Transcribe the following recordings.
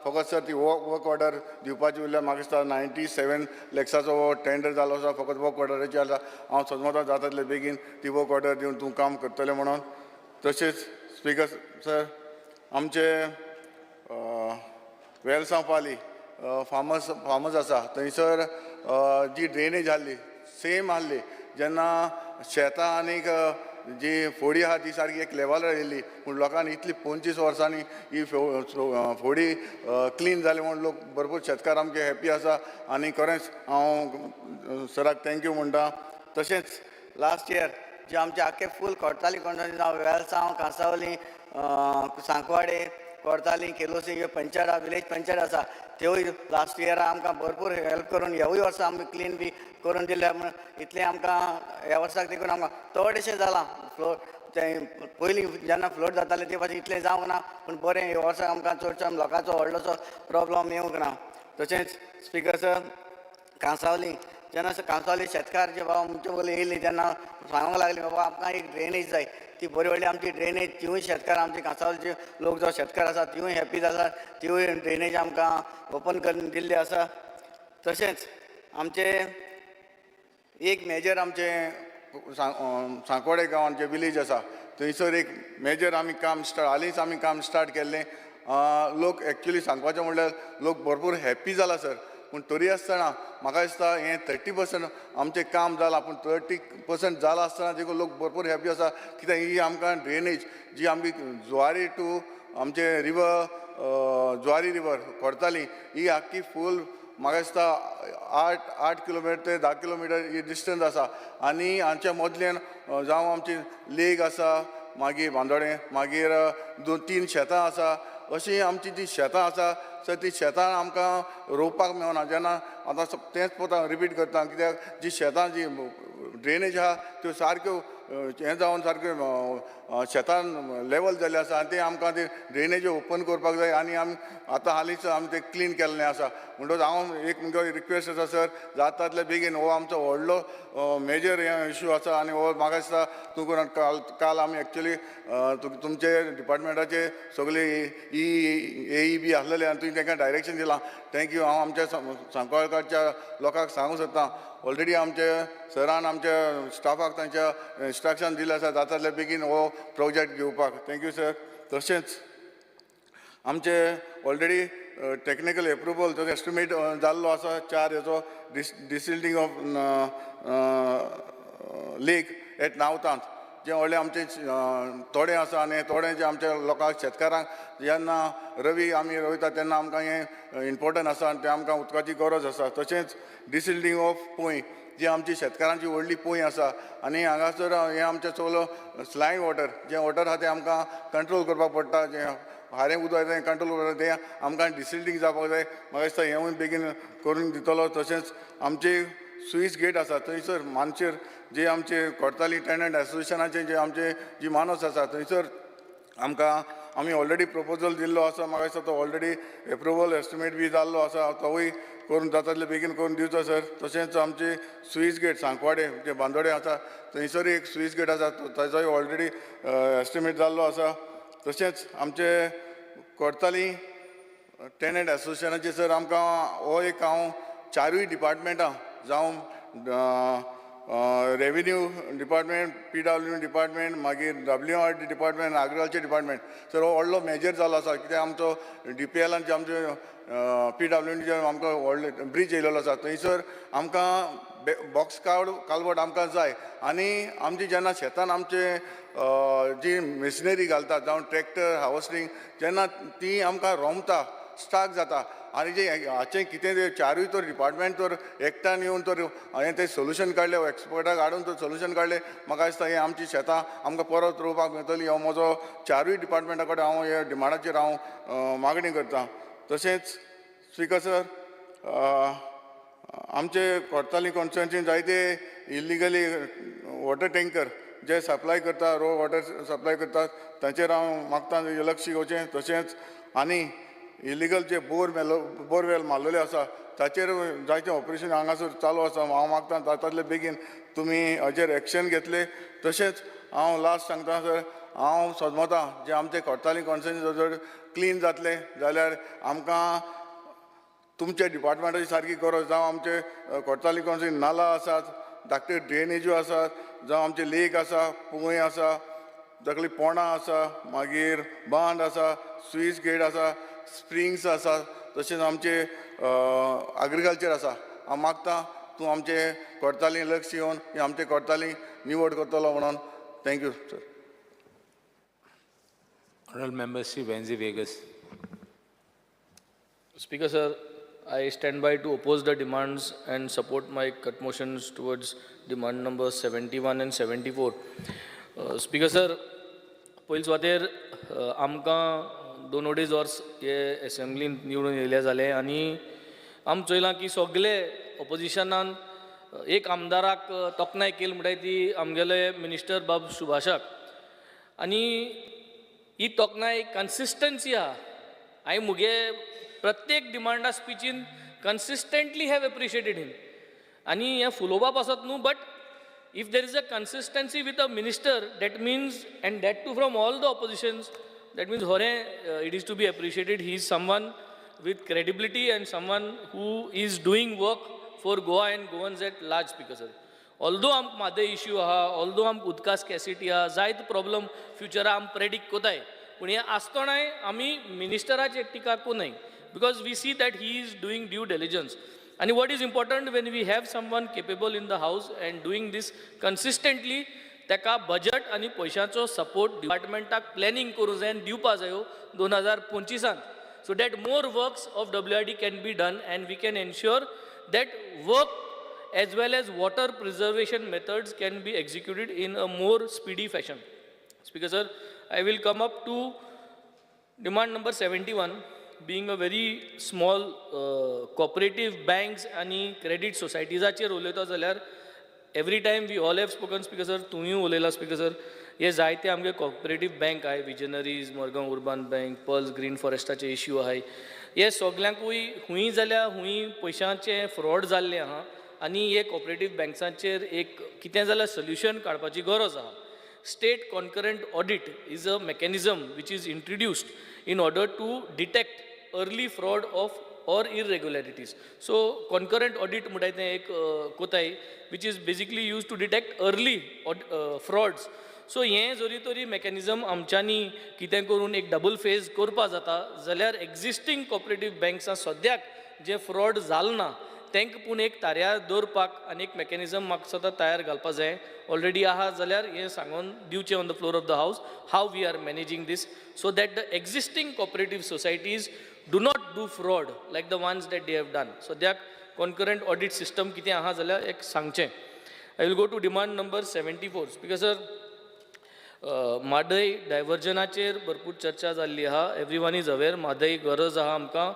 फकत सर ती work order दिवपाची उरल्या. म्हाका दिसता 97 लॅक्साचो हो टेंडर जालो आसा, फकत वर्क ऑर्डराची आसा. हांव समजता जाता तितले बेगीन ती वर्क ऑर्डर दिवन तूं काम करतलें म्हणून. तशेंच स्पिकर सर, आमचे वेलसांव पाली फार्मर्स आसा, थंयसर जी ड्रेनेज आहली, सेम आहली. जेन्ना शेतां आनीक जी फोडी आहा ती सारकी एक लेवलार येयल्ली, पूण लोकांनी इतली 25 वर्सांनी ही फोडी क्लीन जाली म्हूण लोक भरपूर शेतकार आमचे हॅपी आसा आनी खरेंच हांव सराक thank you म्हणटा. तशेंच लास्ट इयर जे आमचे आख्खे फूल कोडताली कोण, जावं वेलसांव, कांसावली, सांकवाडे, कोडताली, केलोसी, ह्यो पंचायत, विलेज पंचायत आसा, त्योय लास्ट इयरा आमकां भरपूर हेल्प करून ह्यावूय वर्सा आमी क्लीन बी करून दिल्या म्हण इतलें आमकां ह्या वर्साक देखून आमकां थोडेशें जालां. फ्लोट तें पयलीं जेन्ना फ्लोट जातालें ते पासून इतलें जावंक ना, पूण बरें ह्या वर्सा आमकां चडसो लोकांचो व्हडलोसो प्रोब्लम येवंक ना. तशेंच स्पिकर सर, कांसावली जेन्ना कांसावली शेतकार जे बाबा आमचे वयले येयली तेन्ना सांगूंक लागली, बाबा आमकां एक ड्रेनेज जाय. ती बरी व्हडली आमची ड्रेनेज, तिवूय शेतकार आमची कांसावलीचे लोक जो शेतकार आसा तिवूय हॅपी जाता. तिवूय ड्रेनेज आमकां ओपन करून दिल्ली आसा. तशेंच आमचे एक मेजर आमचे सांकवाडे गांवांत जे विलेज आसा, थंयसर एक मेजर आमी काम स्टार्ट, हालींच आमी काम स्टार्ट केल्लें. लोक एक्चुली सांगपाचें म्हणल्यार लोक भरपूर हॅप्पी जाला सर. पूण तरी आसतना म्हाका दिसता हें 30% आमचें काम जालां, पूण 30% जालां आसतना देखून लोक भरपूर हॅप्पी आसा, कित्याक ही आमकां ड्रेनेज जी आमची जुवारी टू आमचे रिवर, जुवारी रिवर कोरताली, ही आख्खी फूल म्हाका दिसता 8 किलोमिटर ते 10 किलोमिटर ही डिस्टन्स आसा. आनी हांच्या मदल्यान जावं आमची लेक आसा, मागीर बांदोडें, मागीर दोन तीन शेतां आसा. अशीं आमची जी शेतां आसा सर, ती शेतां आमकां रोवपाक मेळना. जेन्ना आतां तेंच पळयता, रिपीट करता, कित्याक जी शेतां जी ड्रेनेज आहा त्यो सारक्यो हें जावन सारक्यो शेतान लेवल जाल्लें आसा आनी ते आमकां ते ड्रेनेज ओपन करपाक जाय. आनी आमी आतां हालींच आमी ते क्लीन केल्लें आसा. म्हणटकच हांव एक मुगे रिक्वेस्ट आसा सर, जाता तितले बेगीन हो आमचो व्हडलो मेजर हे इशू आसा. आनी हो म्हाका दिसता तूं करून काल आमी एक्चुली तुमचे डिपार्टमेंटाचे सगळे ई ए बी आसलेले आनी तुवें तांकां डायरेक्शन दिलां. Thank you. हांव आमच्या सांकवाळच्या लोकांक सांगूंक सोदता, ऑलरेडी आमचे सरान आमच्या स्टाफाक तांच्या इन्स्ट्रक्शन दिलें आसा, जाता तितले बेगीन हो प्रोजेक्ट घेवपाक. Thank you sir. तशेंच आमचे ऑलरेडी टॅक्निकल एप्रुवल तो एस्टिमेट जाल्लो आसा चार हेचो डिसिल्टींग ऑफ लेक एट नावतांत, जे व्हडले आमचे तोडे आसा. आनी तोडे जे आमच्या लोकांक, शेतकारांक जेन्ना रवी आमी रोयता तेन्ना आमकां हें इम्पोर्टंट आसा आनी तें आमकां उदकाची गरज आसा. तशेंच डिसिल्टींग ऑफ पोंय, जी आमची शेतकारांची व्हडली पोंय आसा आनी हांगासर हें आमचें सगलो स्लायड वॉटर, जें वॉटर आहा तें आमकां कंट्रोल करपाक पडटा. जें हारें उदक तें कंट्रोल करपाक तें आमकां डिसिल्टींग जावपाक जाय. म्हाका दिसता हेंवूय बेगीन करून दितलो. तशेंच आमची स्लुईस गेट आसा थंयसर मानशेर, जे आमचे कोडताली टेनंट एसोसिएशनाचे जे आमचे जी मानस आसा, थंयसर आमकां आमी ऑलरेडी प्रपोजल दिल्लो आसा. म्हाका दिसता तो ऑलरेडी एप्रुवल एस्टिमेट बी जाल्लो आसा, तोवूय करून जाता तितले बेगीन करून दिवचो सर. तशेंच आमचे स्लुईस गेट सांकवाडे जे बांदोडे आसा, थंयसर एक स्लुईस गेट आसा, ताजोय ऑलरेडी एस्टिमेट जाल्लो आसा. तशेंच आमचे कोडताली टेनंट एसोसिएशनाचे सर, आमकां हो एक हांव चारूय डिपार्टमेंटां, जावं revenue department, PW department, मागीर WRD department, agriculture department sir, हो व्हडलो मेजर जालो आसा, कित्याक आमचो डीपीएलान जे आमचे पीडब्ल्यूडीचे आमकां व्हडले ब्रीज येयलेलो आसा, थंयसर आमकां बॉक्स कालवट आमकां जाय. आनी आमची जेन्ना शेतान आमचे जी मशिनरी घालतात, जावं ट्रॅक्टर, हार्वस्टींग, जेन्ना ती आमकां रोमता, स्टाक जाता. आनी जे हाचें कितें ते चारूय तर डिपार्टमेंट तर एकठांय येवन तर हांवें तें सोल्युशन काडलें, एक्सपर्टाक हाडून तर सोल्युशन काडलें, म्हाका दिसता हें आमची शेतां आमकां परत रोवपाक मेळटली. हो म्हजो चारूय डिपार्टमेंटा कडेन हांव हे डिमांडाचेर हांव मागणी करता. तशेंच स्पिकर सर, आमचे कोडताली कॉन्स्टिट्युएन्सीन जायते इल्लिगली वॉटर टँकर जे सप्लाय करता, रो वॉटर सप्लाय करतात, तांचेर हांव मागता लक्ष घेवचें. तशेंच आनी इलिगल जे बोरवेल मारलेले आसा, ताचेर जायते ऑपरेशन हांगासर चालू आसा. हांव मागता जाता तितले बेगीन तुमी हाजेर एक्शन घेतले. तशेंच हांव लास्ट सांगता सर, हांव समजता जे आमचे कोर्ताली कॉन्स्टिट्युएन्सी जर क्लीन जातलें जाल्यार आमकां तुमच्या डिपार्टमेंटाची सारकी गरज, जावं आमचे कोर्ताली कॉन्स्टिट्युएन्सी नाला आसात, धाकटे ड्रेनेज्यो आसात, जावं आमचे लेक आसा, पोंय आसा, धाकली पोणां आसा, मागीर बांद आसा, स्वीस गेट आसा, स्प्रिंग्स आसा, तशेंच आमचे एग्रीकल्चर आसा. हांव मागता तूं आमचे कोर्ताली लक्ष येवन आमचे कोर्ताली निवड करतलो म्हणून. Thank you sir. Honorable Member Sri Venzi Vegas. Speaker sir, I stand by to oppose the demands and support my cut motions towards demand number 71 and 74. Speaker sir, पयले सुवातेर आमकां दोन अडेज वर्स हे एसेंब्लीन निवडून येयले जाले आनी आमी चोयलां की सगले ऑपोजिशनान एक आमदाराक तोखणाय केली म्हणटाय ती आमगेले मिनिस्टर बाब सुभाषाक आनी ही तोखणाय कन्सिस्टन्सी आहा. हांवें मुगे प्रत्येक डिमांडा स्पिचीन कन्सिस्टंटली have appreciated him आनी हें फुलोवपा पासत न्हू, but if there is a consistency with a minister, that means, and that too from all the oppositions, that means hore it is to be appreciated. He is someone with credibility and someone who is doing work for Goa and Goans at large. Speaker sir, although आमकां Mhadei issue आहा, although आमकां उदका स्कॅसिटी आहा, जायते problem फ्युचरा आम predict कोताय, पूण हें आसतनाय आमी मिनिस्टराचेर टिका कोनाय because we see that he is doing due diligence. And what is important, when we have someone capable in the house and doing this consistently, ताका बजट आनी पयशांचो सपोर्ट डिपार्टमेंटाक प्लॅनिंग करूं जाय आनी दिवपा जायो 2025आंत, so that more works of WRD can be done and we can ensure that work as well as water preservation methods can be executed in a more speedy fashion. Speaker sir, I will come up to demand number 71, being a very small cooperative banks आनी credit societiesाचेर उलयता जाल्यार every time we all have spoken, Speaker sir, तुमीय उलयला speaker sir, हे जायते आमगे cooperative bank आहाय, visionaries, Mormugao urban bank, pearls green फॉरेस्टाचे issue आहाय, हे सगल्यांकूय हुंय जाल्यार हुंय पयशांचे फ्रॉड जाल्ले आहा आनी हे कॉपरेटीव बँक्सांचेर एक कितें जाल्यार सोल्युशन काडपाची गरज आहा. State concurrent audit is a mechanism which is introduced in order to detect early fraud of or irregularities. So concurrent audit म्हणटाय तें एक कोताय which is basically used to detect early frauds. So हें जरी तरी मॅकॅनिजम आमच्यांनी कितें करून एक डबल फेज करपा जाता जाल्यार एक्झिस्टींग कॉपरेटीव बँक्सां सद्याक जे फ्रॉड जाल ना तांकां पूण एक ताऱ्यार दवरपाक आनी एक मॅकॅनिजम म्हाका दिसता तयार घालपा जाय. ऑलरेडी आहा जाल्यार हें सांगून दिवचें on the floor of the house how we are managing this so that the existing cooperative societies do not do fraud like the ones that they have done. सद्याक कॉन्करंट ऑडीट सिस्टम कितें आहा जाल्यार एक सांगचें. I will go to demand number 74. Speaker sir, Mhadei डायवर्जनाचेर भरपूर चर्चा जाल्ली आहा. Everyone is aware Mhadei गरज आहा आमकां.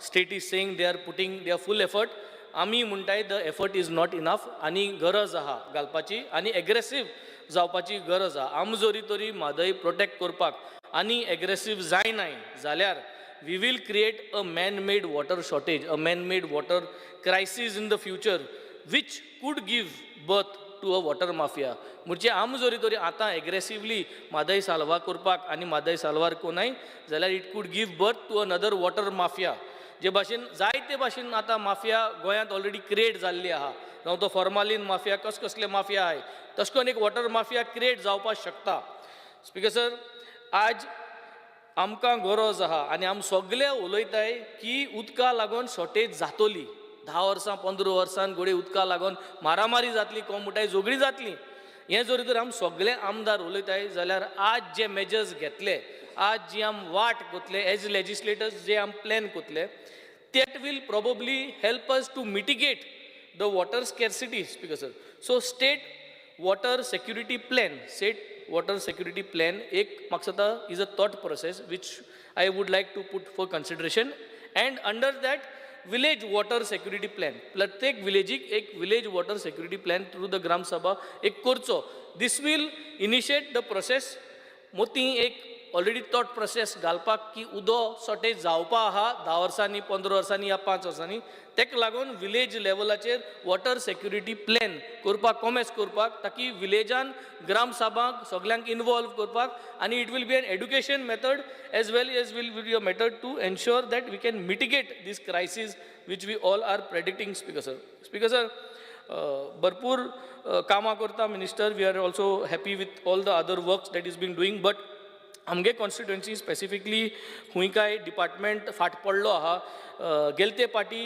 State is saying they are putting their full effort. आमी म्हणटाय the effort is not enough आनी गरज आहा घालपाची आनी एग्रेसीव जावपाची गरज आहा. आम जरी तरी म्हादय प्रोटेक्ट करपाक आनी एग्रेसीव जायनाय जाल्यार we will create a man made water shortage, a man made water crisis in the future, which could give birth to a water mafia. म्हणजे आम जरी तरी आतां एग्रेसिवली म्हादय साल्वार करपाक आनी म्हादय साल्वार कोनाय जाल्यार it could give birth to another water mafia. जे भाशेन जायते भाशेन आतां माफिया गोंयांत ऑलरेडी क्रिएट जाल्ली आहा, जावं तो फॉर्मालीन माफिया, कस कसले माफिया आहाय, तशें करून एक वॉटर माफिया क्रिएट जावपाक शकता. स्पीकर सर, आज आमकां गरज आहा आनी आम सगळे उलयताय की उदका लागून शॉर्टेज जातली 10 वर्सां 15 वर्सान घडये उदका लागून मारामारी जातली, कोण म्हणटाय झगडीं जातली. हें जरी तर आम सगळे आमदार उलयताय जाल्यार आज जे मेजर्स घेतले, आज जी आम वाट कोतले एज लेजिस्लेटर्स, जे आम plan कोतले, that will probably help us to mitigate the water scarcity, Speaker sir. So state water security plan, state water security plan एक म्हाका दिसता is a thought process which I would like to put for consideration, and under that village water security plan, प्रत्येक विलेजीक एक village water security plan through the Gram Sabha एक करचो. This will initiate the process. मोती एक already thought process घालपाक की उदो shortage जावपा आहा 10 वर्सांनी, 15 वर्सांनी या 5 वर्सांनी. तेका लागून विलेज लेवलाचेर वॉटर सेक्युरिटी प्लॅन करपाक, कोमेस करपाक, ताकी विलेजान ग्राम सभांक सगल्यांक इनवॉल्व करपाक आनी it will be an education method as well as will be a method to ensure that we can mitigate this crisis which we all are predicting, Speaker sir. Speaker sir, भरपूर कामां करता minister. We are also happy with all the other works that is been doing, but आमगे constituency specifically खूंय काय department फाट पडलो आहा गेलते पाटी.